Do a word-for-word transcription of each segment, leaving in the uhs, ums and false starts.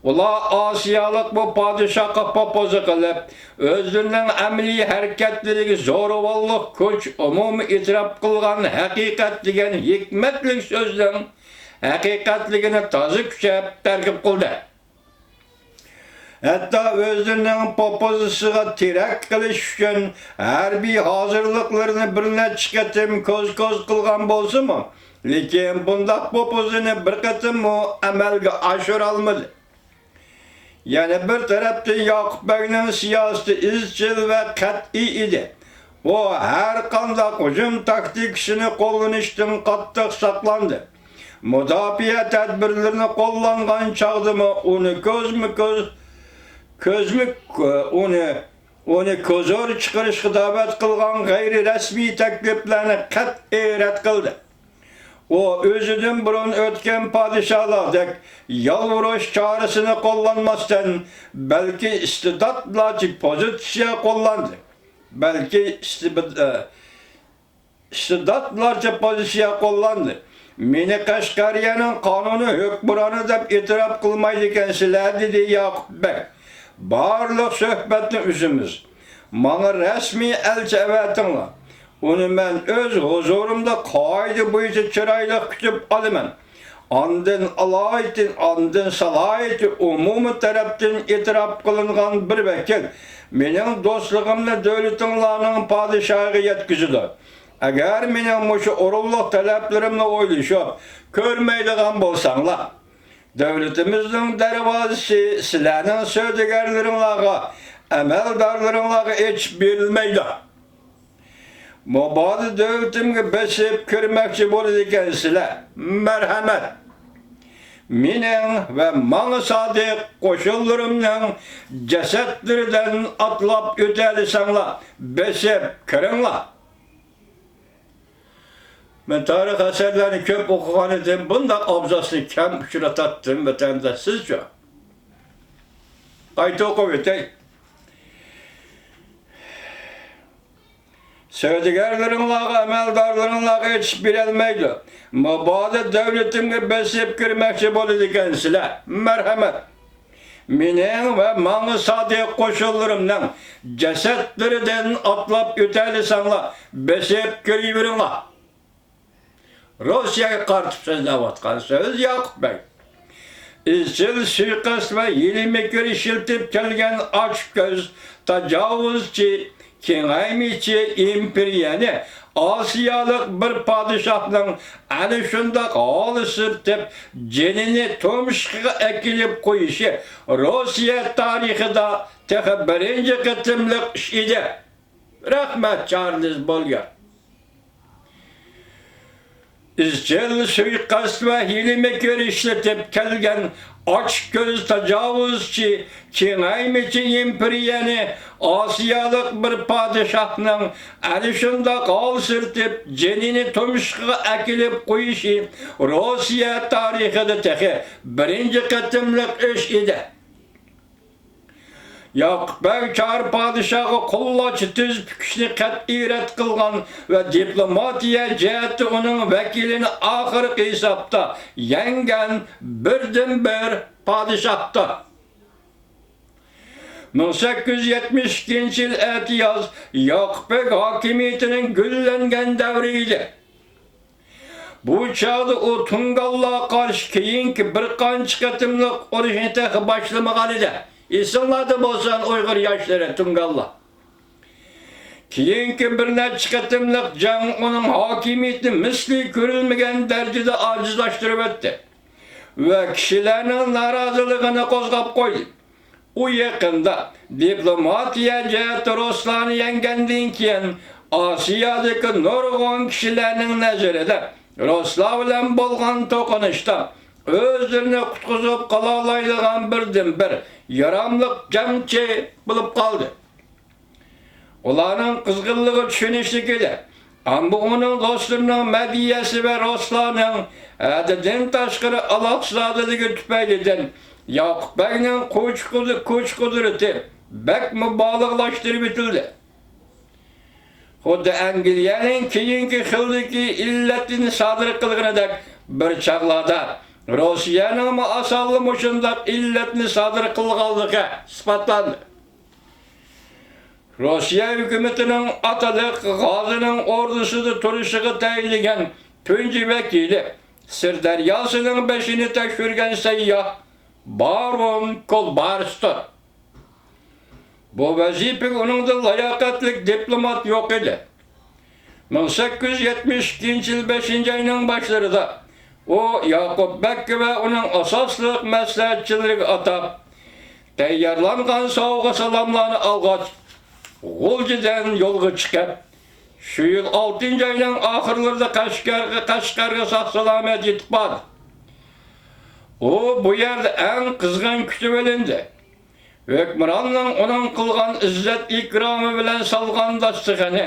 ئۇلار ئاسىيالىق بۇ پادىشاھقا پوپوزا قىلىپ، ئۆزلىرىنىڭ ئەمەلىي ھەرىكەتلىرىگە زورىۋاللىق كۈچ، ئومۇمىي ئېتىراپ قىلغان ھەقىقەت دېگەن ھېكمەتلىك سۆزنىڭ ھەقىقەتلىكىنى تازا كۈچەپ تەرغىب قىلدى. ھەتتا ئۆزلىرىنىڭ پوپوزىسىغا تىرەك قىلىش ئۈچۈن ھەربىي ھازىرلىقلىرىنى بىر نەچچە قېتىم كوز-كوز قىلغان بولسىمۇ، لېكىن بۇنداق پوپوزىنى بىر قېتىممۇ ئەمەلگە ئاشۇرالمىدى. يەنە بىر تەرەپتىن ياقۇپ بەگنىڭ سىياسىتى ئىزچىل ۋە قەتئىي ئىدى. ئۇ ھەر قانداق ھۇجۇم تاكتىكىسىنى قوللىنىشتىن قاتتىق ساقلاندى. مۇداپىئە تەدبىرلىرىنى قوللانغان چاغدىمۇ ئۇنى كۆزمۇ كۆز، كۆزمۇ، ئۇنى، ئۇنى كوزۇر چىقىرىشقا دەۋەت قىلغان غەيرىي رەسمىي تەكلىپلەرنى قەتئىي رەت قىلدى. ئۇ ئۆزىدىن بۇرۇن ئۆتكەن پادىشاھلاردەك يالۋۇرۇش چارىسىنى قوللانماستىن، بەلكى ئىستىبداتلارچە پوزىتسىيە قوللاندى. بەلكى ئىستىبد-، ئە، ئىستىبداتلارچە پوزىتسىيە قوللاندى. مېنى قەشقەرىيەنىڭ قانۇنىي ھۆكۈمرانى دەپ ئېتىراپ قىلمايدىكەنسىلەر، دېدى ياقۇپ بەگ. بارلىق سۆھبەتنى ئۈزىمىز. ماڭا رەسمىي ئەلچى ئەۋەتىڭلار. ئۇنى مەن ئۆز ھۇزۇرۇمدا قائىدە بويىچە چىرايلىق كۈتۈپ ئالىمەن. ئاندىن ئالايىتى، ئاندىن سالاھىيىتى ئومۇمىي تەرەپتىن ئېتىراپ قىلىنغان بىر ۋەكىل مېنىڭ دوستلۇقۇمنى دۆلىتىڭلارنىڭ پادىشاھىغا يەتكۈزىدۇ. ئەگەر مېنىڭ مۇشۇ ئورۇنلۇق تەلەپلىرىمنى ئويلىشىپ كۆرمەيدىغان بولساڭلار، دۆلىتىمىزنىڭ دەرۋازىسى سىلەرنىڭ سودىگەرلىرىڭلارغا، ئەمەلدارلىرىڭلارغا ئېچىپ بېرىلمەيدۇ. مۇبادا دۆلىتىمگە بېسىپ كىرمەكچى بولىدىكەنسىلەر، مەرھەمەت! مېنىڭ ۋە ماڭا سادىق قوشۇنلىرىمنىڭ جەسەتلىرىدىن ئاتلاپ ئۆتەلىسەڭلار، بېسىپ كىرىڭلار! مەن تارىخ ئەسەرلەرنى كۆپ ئوقۇغان ئىدىم، بۇنداق ئابزاسنى كەم ئۇچرىتاتتىم، ۋەتەنداشسىزچۇ؟ قايتا ئوقۇپ ئۆتەي. سودىگەرلىرىڭلارغا، ئەمەلدارلىرىڭلارغا ئېچىپ بېرەلمەيدۇ. مۇبادا دۆلىتىمگە بېسىپ كىرمەكچى بولىدىكەنسىلەر، مەرھەمەت! مېنىڭ ۋە ماڭا سادىق قوشۇنلىرىمنىڭ جەسەتلىرىدىن ئاتلاپ ئۆتەلىسەڭلار، بېسىپ كىرىۋېرىڭلار. روسىيەگە قارىتىپ سۆزلەۋاتقان سۆز ياقۇپ بەگ. ئىزچىل سۇيىقەست ۋە ھىيلە-مىكىر ئىشلىتىپ كەلگەن ئاچكۆز، تاجاۋۇزچى، كېڭەيمىچى ئىمپېرىيەنى ئاسىيالىق بىر پادىشاھنىڭ ئەنە شۇنداق ھالسىرىتىپ، جېنىنى تۇمشۇقىغا ئەكېلىپ قويۇشى روسىيە تارىخىدا تېخى بىرىنچى قېتىملىق ئىش ئىدى. رەھمەت، چارلىز بوليار. ئىزچىل سۇيىقەست ۋە ھىيلە-مىكىر ئىشلىتىپ كەلگەن ئاچكۆز تاجاۋۇزچى، كېڭەيمىچى ئىمپېرىيەنى ئاسىيالىق بىر پادىشاھنىڭ ئەنە شۇنداق ھالسىرىتىپ، جېنىنى تۇمشۇقىغا ئەكېلىپ قويۇشى روسىيە تارىخىدا تېخى بىرىنچى قېتىملىق ئىش ئىدى. ياقۇپ بەگ چار پادىشاھقا قوللاچ تىز پۈكۈشنى قەتئىي رەت قىلغان ۋە دىپلوماتىيە جەھەتتە ئۇنىڭ ۋەكىلىنى ئاخىرقى ھېسابتا يەڭگەن بىردىنبىر پادىشاھتۇر. مىڭ سەككىز يۈز يەتمىش ئىككىنچى يىل ئەتىياز ياقۇپ بەگ ھاكىمىيىتىنىڭ گۈللەنگەن دەۋرى ئىدى. بۇ چاغدا ئۇ تۇڭگانلارغا قارشى كېيىنكى بىر قانچە قېتىملىق ئۇرۇشنى تېخى باشلىمىغانىدى. ئېسىڭلاردا بولسۇن ئۇيغۇر ياشلىرى، تۇڭگانلار. كېيىنكى بىر نەچچە قېتىملىق جەڭ ئۇنىڭ ھاكىمىيىتىنى مىسلى كۆرۈلمىگەن دەرىجىدە ئاجىزلاشتۇرۇۋەتتى ۋە كىشىلەرنىڭ نارازىلىقىنى قوزغاپ قويدى. ئۇ يېقىندا دىپلوماتىيە جەھەتتە رۇسلارنى يەڭگەندىن كېيىن، ئاسىيادىكى نۇرغۇن كىشىلەرنىڭ نەزىرىدە رۇسلار بىلەن بولغان توقۇنۇشتا ئۆزلىرىنى قۇتقۇزۇپ قالالايدىغان بىردىنبىر ياراملىق جەڭچى بولۇپ قالدى. ئۇلارنىڭ قىزغىنلىقى چۈشىنىشلىك ئىدى. ئەمما ئۇنىڭ دوستلىرىنىڭ مەدھىيەسى ۋە رۇسلارنىڭ ھەددىدىن تاشقىرى ئالاقىسىزلىكى تۈپەيلىدىن ياقۇپ بەگنىڭ كۈچ-قۇدرىتى بەك مۇبالىغىلەشتۈرۈۋېتىلدى. خۇددى ئەنگلىيەنىڭ كېيىنكى خىلدىكى ئىللەتنى سادىر قىلغىنىدەك، بىر چاغلاردا روسىيەنىڭمۇ ئاسانلا مۇشۇنداق ئىللەتنى سادىر قىلغانلىقى ئىسپاتلاندى. روسىيە ھۆكۈمىتىنىڭ ئاتىلىق غازىنىڭ ئوردىسىدا تۇرۇشىغا تەيىنلىگەن تۇنجى ۋەكىلى، سىر دەرياسىنىڭ بېشىنى تەكشۈرگەن سەيياھ بارون كولبارستۇر. بۇ ۋەزىپىگە ئۇنىڭدىن لاياقەتلىك دىپلومات يوق ئىدى. مىڭ سەككىز يۈز يەتمىش ئىككىنچى يىل بەشىنچى ئاينىڭ باشلىرىدا ئۇ ياقۇپ بەگكە ۋە ئۇنىڭ ئاساسلىق مەسلىھەتچىلىرىگە ئاتاپ تەييارلانغان سوۋغا-سالاملارنى ئالغاچ، غۇلجىدىن يولغا چىقىپ، شۇ يىل ئالتىنچى ئاينىڭ ئاخىرلىرىدا قەشقەرگە، قەشقەرگە ساق-سالامەت يېتىپ باردى. ئۇ بۇ يەردە ئەڭ قىزغىن كۈتۈۋېلىندى. ھۆكۈمراننىڭ ئۇنىڭ قىلغان ئىززەت-ئىكرامى بىلەن سالغان داستىخىنى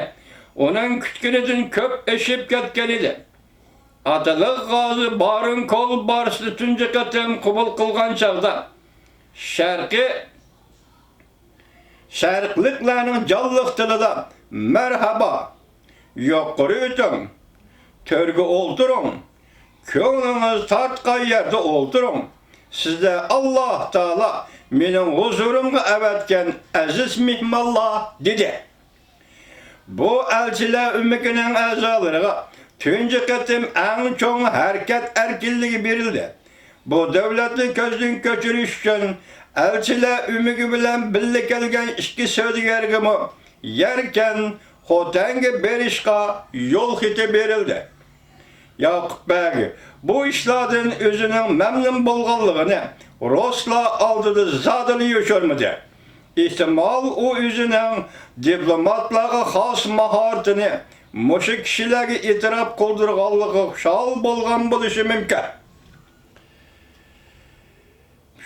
ئۇنىڭ كۈتكىنىدىن كۆپ ئېشىپ كەتكەن ئىدى. ئاتىلىق غازى بارون كولبارسنى تۇنجى قېتىم قوبۇل قىلغان چاغدا، شەرقىي، شەرقلىقلارنىڭ جانلىق تىلىدا، «مەرھابا! يۇقىرى ئۆتۈڭ، تۆرگە ئولتۇرۇڭ، كۆڭلىڭىز تارتقان يەردە ئولتۇرۇڭ، سىزلەر ئاللاھ تائالا مېنىڭ ھۇزۇرۇمغا ئەۋەتكەن ئەزىز مېھمانلار» دېدى. بۇ ئەلچىلەر ئۆمىكىنىڭ ئەزالىرىغا تۇنجى قېتىم ئەڭ چوڭ ھەرىكەت ئەركىنلىكى بېرىلدى. بۇ دۆلەتنى كۆزدىن كۆچۈرۈش ئۈچۈن ئەلچىلەر ئۆمىكى بىلەن بىللە كەلگەن ئىككى سودىگەرگىمۇ يەركەن خوتەنگە بېرىشقا يول خېتى بېرىلدى. ياقۇپ بەگ بۇ ئىشلاردىن ئۆزىنىڭ مەمنۇن بولغانلىقىنى رۇسلار ئالدىدا زادىلا يوشۇرمىدى. ئېھتىمال، ئۇ ئۆزىنىڭ دىپلوماتلارغا خاس ماھارىتىنى مۇشۇ كىشىلەرگە ئېتىراپ قىلدۇرغانلىقىغا خۇشال بولغان بولۇشى مۇمكىن.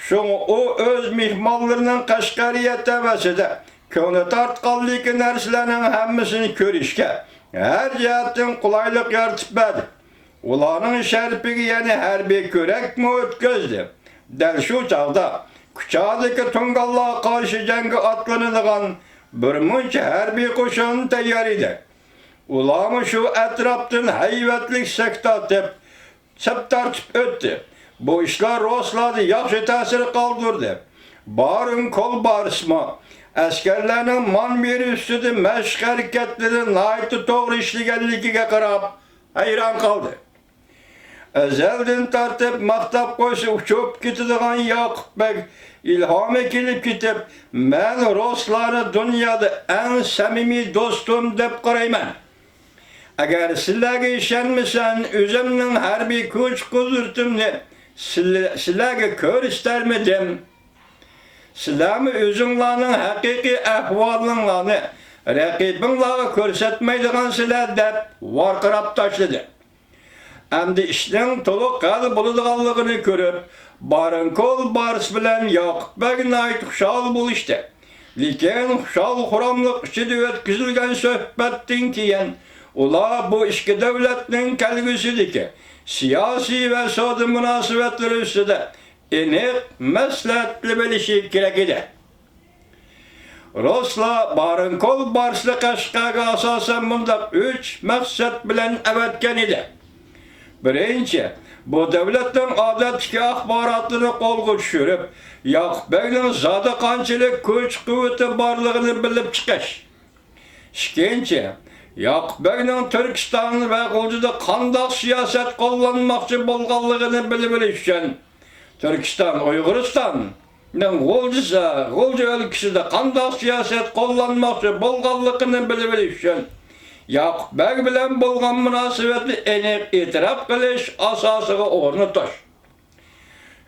شۇڭا ئۇ ئۆز مېھمانلىرىنىڭ قەشقەرىيە تەۋەسىدە كۆڭلى تارتقانلىكى نەرسىلەرنىڭ ھەممىسىنى كۆرۈشكە، ھەر جەھەتتىن قولايلىق يارىتىپ بەردى. ئۇلارنىڭ شەرىپىگە يەنە ھەربىي كۆرەكمۇ ئۆتكۈزدى. دەل شۇ چاغدا كۇچادىكى تۇڭگانلارغا قارشى جەڭگە ئاتلىنىدىغان بىر مۇنچە ھەربىي قوشۇن تەييار ئىدى. ئۇلارمۇ شۇ ئەتراپتىن ھەيۋەتلىك سەپ تارتىپ، سەپ تارتىپ ئۆتتى. بۇ ئىشلار رۇسلاردا ياخشى تەسىر قالدۇردى. بارون كولبارسمۇ ئەسكەرلەرنىڭ مانېۋىرى ئۈستىدە مەشىق ھەرىكەتلىرى ناھايىتى توغرا ئىشلىگەنلىكىگە قاراپ ھەيران قالدى. ئەزەلدىن تارتىپ ماختاپ قويسا ئۇچۇپ كېتىدىغان ياقۇپ بەگ ئىلھامى كېلىپ كېتىپ، «مەن رۇسلارنى دۇنيادا ئەڭ سەمىمىي دوستۇم دەپ قارايمەن. ئەگەر سىلەرگە ئىشەنمىسەم، ئۆزۈمنىڭ ھەربىي كۈچ-قۇدرىتىمنى سىلە-، سىلەرگە كۆرسىتەرمىدىم؟ سىلەرمۇ ئۆزۈڭلارنىڭ ھەقىقىي ئەھۋالىڭلارنى رەقىبىڭلارغا كۆرسەتمەيدىغانسىلەر» دەپ ۋارقىراپ تاشلىدى. ئەمدى ئىشنىڭ تولۇق ھەل بولىدىغانلىقىنى كۆرۈپ، بارون كولبارس بىلەن ياقۇپ بەگ ناھايىتى خۇشال بولۇشتى. لېكىن خۇشال-خۇراملىق ئىچىدە ئۆتكۈزۈلگەن سۆھبەتتىن كېيىن، ئۇلار بۇ ئىككى دۆلەتنىڭ كەلگۈسىدىكى سىياسىي ۋە سودا مۇناسىۋەتلىرى ئۈستىدە ئېنىق مەسلىھەتلىشىۋېلىشى كېرەك ئىدى. رۇسلار بارون كولبارسنى قەشقەرگە ئاساسەن مۇنداق ئۈچ مەقسەت بىلەن ئەۋەتكەن ئىدى. بىرىنچى، بۇ دۆلەتنىڭ ئادەتتىكى ئاخباراتلىرىنى قولغا چۈشۈرۈپ، ياقۇپ بەگنىڭ زادى قانچىلىك كۈچ-قۇۋۋىتى بارلىقىنى بىلىپ چىقىش. ئىككىنچى، ياقۇپ بەگنىڭ تۈركىستان ۋە غۇلجىدا قانداق سىياسەت قوللانماقچى بولغانلىقىنى بىلىۋېلىش ئۈچۈن، تۈركىستان، ئۇيغۇرىستاننىڭ غۇلجىسى، غۇلجا ئۆلكىسىدە قانداق سىياسەت قوللانماقچى بولغانلىقىنى بىلىۋېلىش ئۈچۈن، ياقۇپ بەگ بىلەن بولغان مۇناسىۋەتنى ئېنىق ئېتىراپ قىلىش ئاساسىغا ئورنىتىش.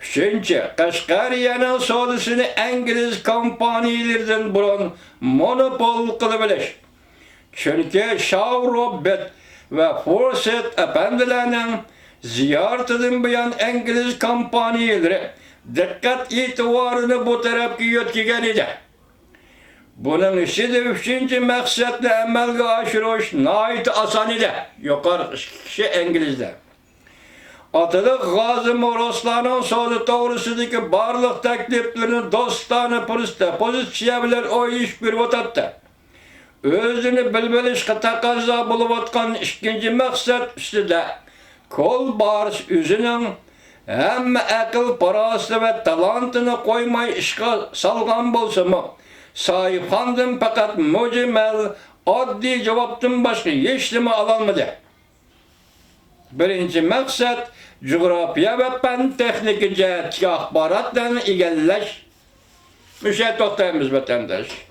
ئۈچىنچى، قەشقەرىيەنىڭ سودىسىنى ئىنگلىز كومپانىيىلىرىدىن بۇرۇن مونوپول قىلىۋېلىش. چۈنكى شاۋ روبېرت ۋە فورسېت ئەپەندىلەرنىڭ زىيارىتىدىن بۇيان، ئىنگلىز كومپانىيىلىرى دىققەت ئېتىبارىنى بۇ تەرەپكە يۆتكىگەن ئىدى. بۇنىڭ ئىچىدە ئۈچىنچى مەقسەتنى ئەمەلگە ئاشۇرۇش ناھايىتى ئاسان ئىدى. يۇقىرىقى ئىككى كىشى ئىنگلىزلار. ئاتىلىق غازىمۇ رۇسلارنىڭ سودا توغرىسىدىكى بارلىق تەكلىپلىرىنى دوستانە پۇرسەتتە پوزىتسىيە بىلەن ئويلىشىپ كۆرۈۋاتاتتى. ئۆزىنى بىلىۋېلىشقا تەقەززا بولۇۋاتقان ئىككىنچى مەقسەت ئۈستىدە كولبارس ئۆزىنىڭ ھەممە ئەقىل-پاراسىتى ۋە تالانتىنى قويماي ئىشقا سالغان بولسىمۇ، ساھىبخاندىن پەقەت مۇجمەل، ئاددىي جاۋابتىن باشقا ھېچنېمە ئالالمىدى. بىرىنچى مەقسەت، جۇغراپىيە ۋە پەن-تېخنىكا جەھەتتىكى ئاخباراتلارنى ئىگىلەش. مۇشۇ يەردە توختايمىز، ۋەتەنداش.